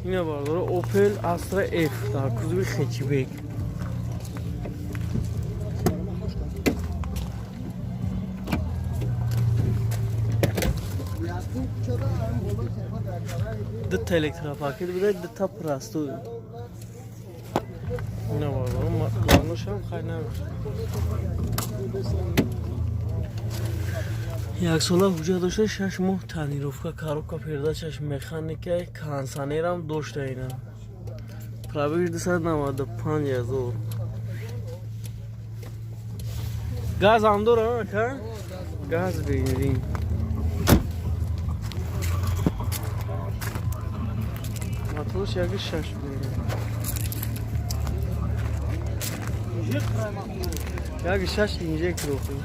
Ина, бардора, Opel Astra F дар кузови хэтчбек. Дута электропакет буда, дута простой. Ина, бардора, балоношам хай намешад. Яксола ҳуҷҷат дошта, 6 моҳ тонировка, коробка передачаш механика, кондиционерам дошта. Ина, пробег 295 000. Газам дора, ака, газ, бензин. Моторш яки шаш, яки шаш инжектор охи.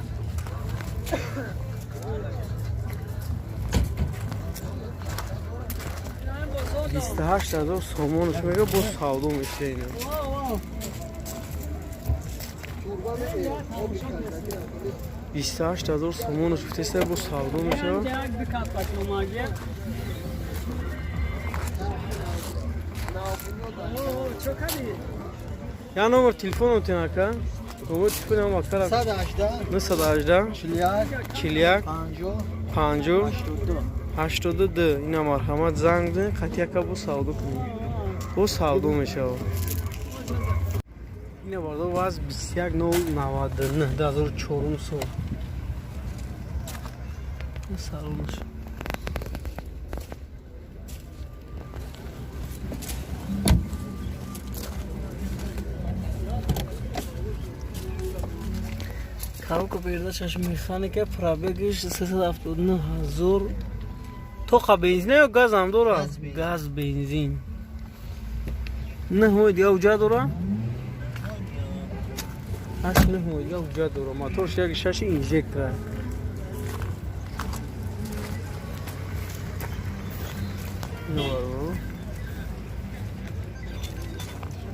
28 000 сомонаш мега, боз савдо меша ина. 28 000 сомонаш гуфтеста, боз савдо мешавад. Я номер телефон отин, ака, номер телефон ам, ака. 118. 918. 41. 41. 50. 50. 82. 82. Ина, марҳамат, занг бизанед, қатъи, ака, бо савдо кунед, бо савдо мешавад. Ина, бардор, ваз 21099, 2004 сол. Салонаш. Коробка передачаш механика, пробегиш 379 ҳазор. Тоқа бензин ё газам дора? Газ, бензин. Газ, бензин. 9 моҳи дига ҳуҷҷат дора, 8-9 моҳи дига ҳуҷҷат дора. Моторш яки шаши инжектора. Ино,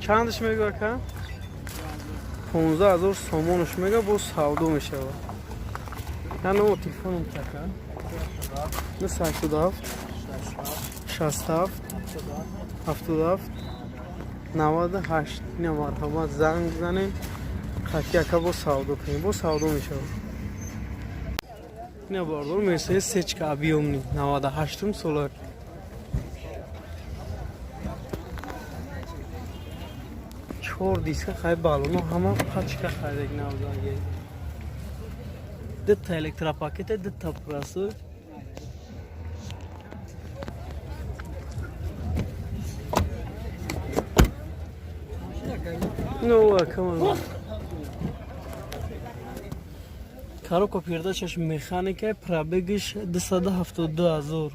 чандаш мега, ака? 15 000 сомонаш мега, боз савдо мешавад. Я номер телефоном, ака: 987 67 77 98. Ина, марҳамат, занг бизанед, қатъи, ака, боз савдо кунем, боз савдо мешавад. Ина, бардор, Мерседес сечка объёмный, 98-ум сола. Чор диска, хай, балоно ҳама пачка хайдак навзаги. Дута электропакета, дута простой. Ну, камон. Коробка передачаш механика, пробегиш 272 ҳазор.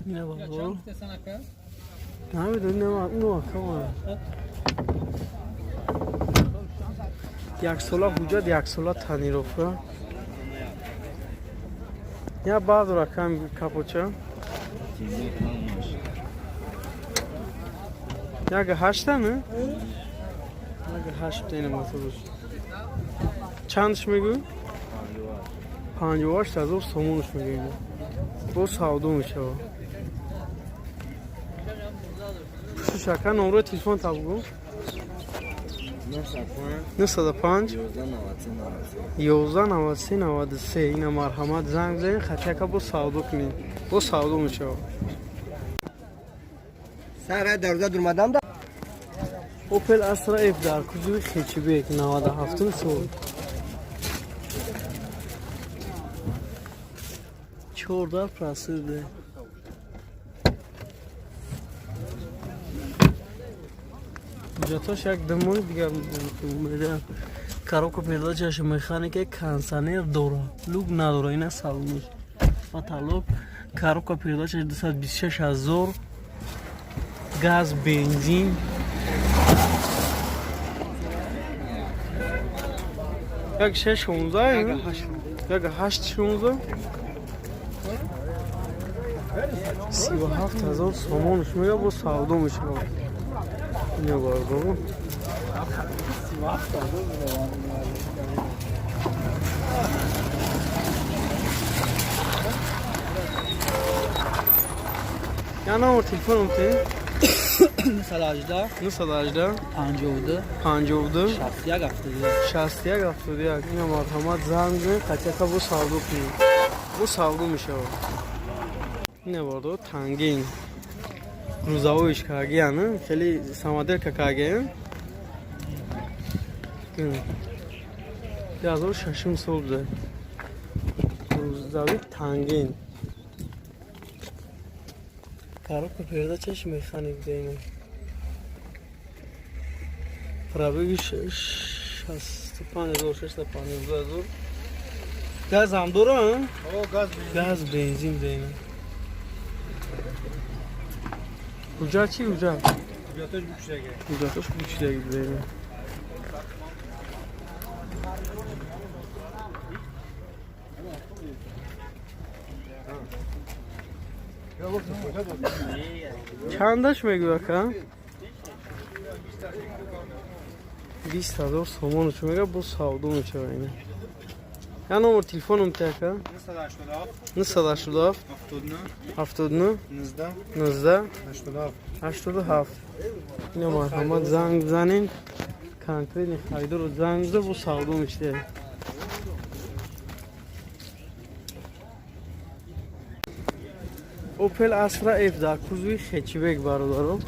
Ина, бардор. Намедонам, ну, камон. Як сола ҳуҷҷат, як сола тонировка. Я баъду ракам капоча. Як ҳашта, не? Як ҳашт ина моторш. Чандш мегӯ? 58 000 сомонаш мегӯ. Бо савдо мешавад. Пушиш, ака, номрои телефон та бугӯ. 905 11 93 93. Ина, марҳамат, занг бизанед, хати, ака, бо савдо кунед, бо савдо мешавад. Сара дарвоза дурмадам да. Opel Astra F дар кузови хэтчбек, 97 сол. Чорда простой. Ҳуҷҷатош як 2 моҳи дигар омеда. Коробка передачаш механика, кондиционер дора, люк надора. Ина салонаш, потолок. Коробка передачаш 226 ҳазор, газ, бензин. Як шаш шонздаҳ, як ҳашт шонздаҳ, 37 000 сомонаш мега, бо савдо мешавад. Ина, бардору. Я номер телефоном те? 918 918 52 52 61 72. 61 71. Ина марҳамат, занг бизанед, қатяка бо савдо кунед. Бо савдо мешавад. Ина бардо тангин. Грузовоиш кагиян, хеле самоделка кагиян. 2006 сол буда. Грузовик тангин. Коробка передачаш механик буда ина. Пробеги 65 652 ҳазор. Газ ҳам дора? Газ. Газ, бензин буда ина. Ҳуҷҷат чӣ, ҳуҷҷат? Ҳуҷҷаташ букшаги. Ҳуҷҷаташ бучидаги буда ина. Чандаш мегӯ, ака? 20 000 сомонаш мега, бо савдо мешава ина. Я номер телефоном те, ака? 987 987 79 79 19 19 87. 87. Ина марҳамат, занг бизанем. Конкретный харидорро занг биза, бо савдо мешуда. Опел Асра F дар кузови хэтчбек, бародаро,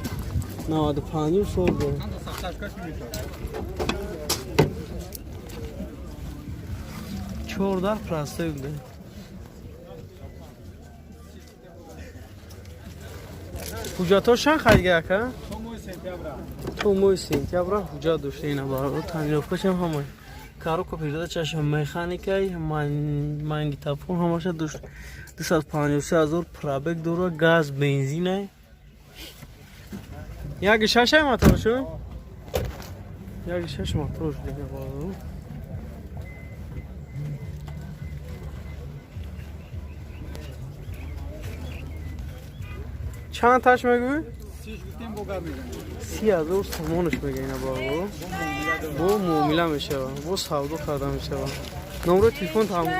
95 сол дорад. Чордар простой буда. Ҳуҷҷатҳо чанд харида, ака? То моҳи сентябра ҳуҷҷат дошта ина, бародар. Тонировкашам ҳама, коробка передачашам механикай, магнитофон ҳамаша дошт. 253 000 пробег дора, газ, бензинай. Яки шашай моторшу, яки шаш мотор шуда, бародар. Чанд таш мегӯй? 30 000 сомонаш мега ина, бародар. Бо муомила мешава, бо савдо карда мешава. Номерои телефон там гу?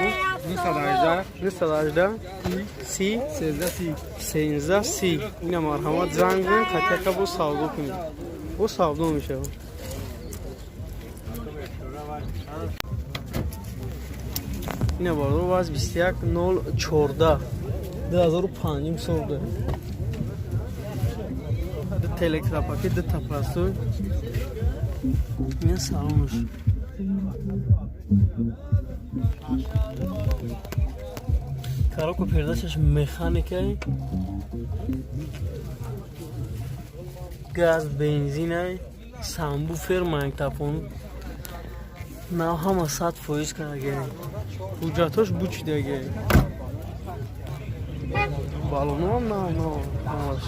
918 918 30 13 30. 13 30. Ина марҳамат, занг бизанед, қатяка бо савдо кунед, бо савдо мешава. Ина, бародар, ваз 21 0 14 2005 сол буда. Дута электропакет, дута простой. Ина салонаш. Коробка передачаш механикай, газ, бензинай, сабвуфер, магнитофон нав, ҳама 100% кардаги. Ҳуҷҷатҳош бучидаги, балоноам нав нав ҳамаш.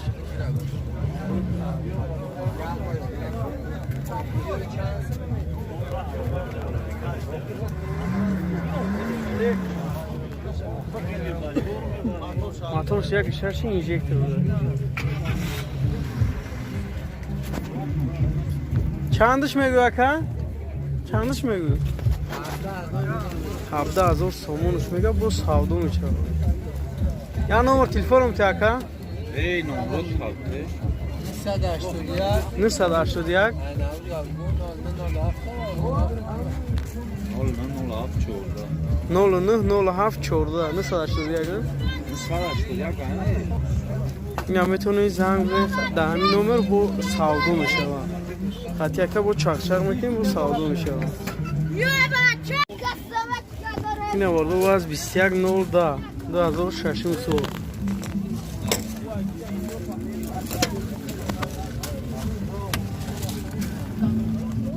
Моторш яки шаши инжектор буда. Чандаш мегӯ, ака? Чандаш мегӯ? 17 000 сомонаш мега, бо савдо мешавад. Я номер телефоном те, ака? Эй, номрод қалбте. 981 09 07 14. 09 07 14 981. 981 ане. Ина метавонед занг бизанед дар ҳамин номер, бо савдо мешавад. Хати ака бо чақчақ мекунем, бо савдо мешавад. Ина вордо ваз 21 0 2006 сол.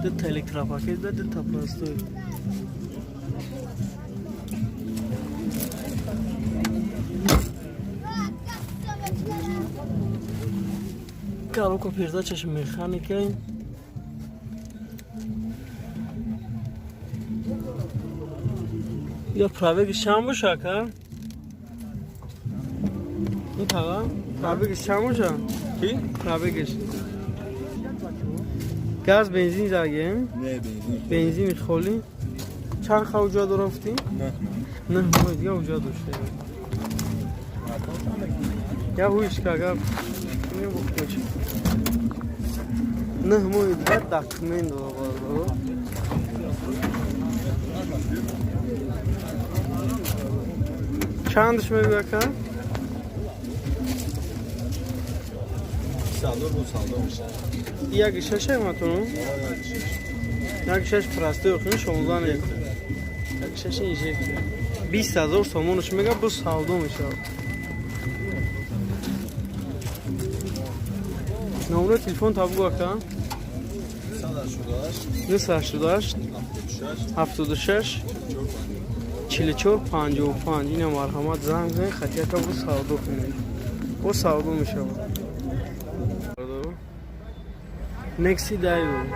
Дута электропакет ба дута простой. Коробка передачаш механика. Я пробеги чанд боша, ака? Ин тага пробегиш чанд боша? Ки? Пробегиш. Газ, бензин заге? Не, бензин. Бензини холӣ. Чанд ха ҳуҷҷат дора гуфтӣ? Не. 9 моҳ дига ҳуҷҷат дошта. Я ҳуйшка гап. 9 моҳи дигар документ дора бародаро. Чандаш мегӯя ака? Як шаш айматону? Як шаш простой охин 16 не. Як шаш инжектор. 20 000 сомонаш мега, бо савдо мешавад. Номро телефон та бугу ака. 988 76 44 55. Ина марҳамат, занг занед, хатияка бо савдо кунед. Бо савдо мешавад. Некси Дайво.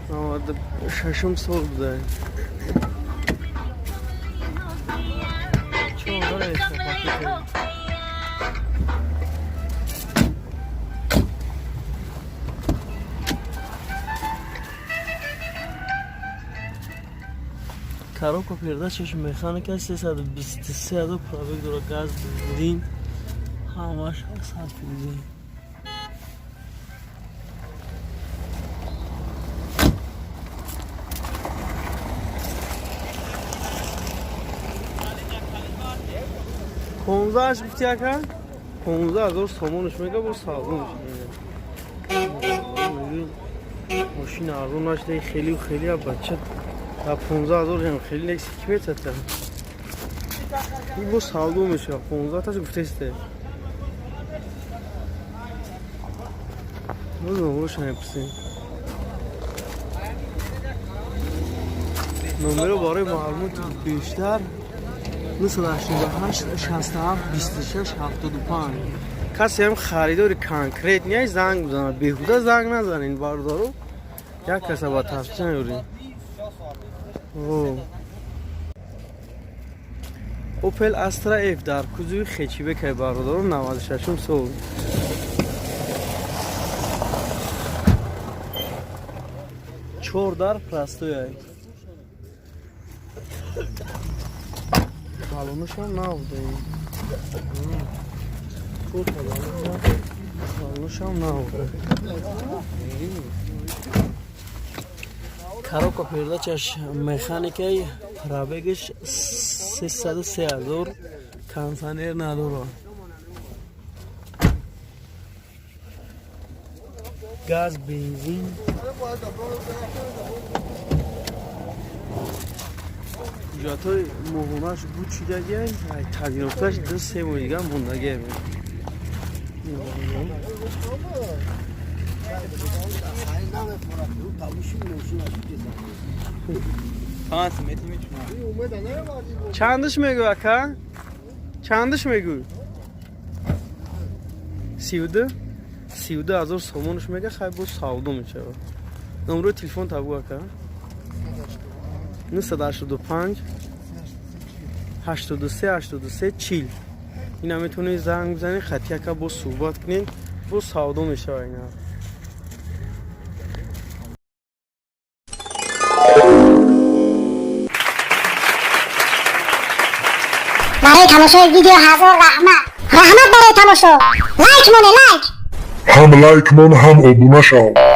96 сол буда. Чор пакет. Коробка передачаш механика, 323 000 пробег дора, газ, бензин, ҳамаш 100%. 15-аш гуфти ака? 15 000 сомонаш мега, бо савдо. Мошина арзон нашда, хелию хелия бача да 15 000 ҳам хеле некси ки метата. Бо савдо мешава, 15 таш гуфтесте. Боз номероша мепурсем. Номеро барои маълумоти бештар 988 67 26 75. Касе ҳам харидори конкретный занг бизанад, беҳуда занг назанед, бародаро. Як каса ба тафтиш наёрем. Opel Astra F дар кузови хэтчбекай, бародаро, 96 сол. Чор дар, простояй. Балонушам набуда. Чорта балонушам набуда. Коробка передачаш механикай, пробегаш 303 000, кондиционер надорад. Газ, бензин. Ҳуҷҷатҳои моҳонаш буд шидагиай, тонировкаш 2-3 моҳи дигар мондагиай. Чандаш мегӯ, ака? Чандаш мегӯ? 32? 32 000 сомонаш мега, хай, боз савдо мешавад. Номрои телефон та бугу, ака. 985 83 83 40. Ина метавонед занг бизанед, хати ака боз суҳбат кунед, боз савдо мешавад ина. Барои тамошои видео ҳазор раҳмат, раҳмат барои тамошо. Лайк моне, лайк. Ҳам лайк мон, ҳам обуна шав.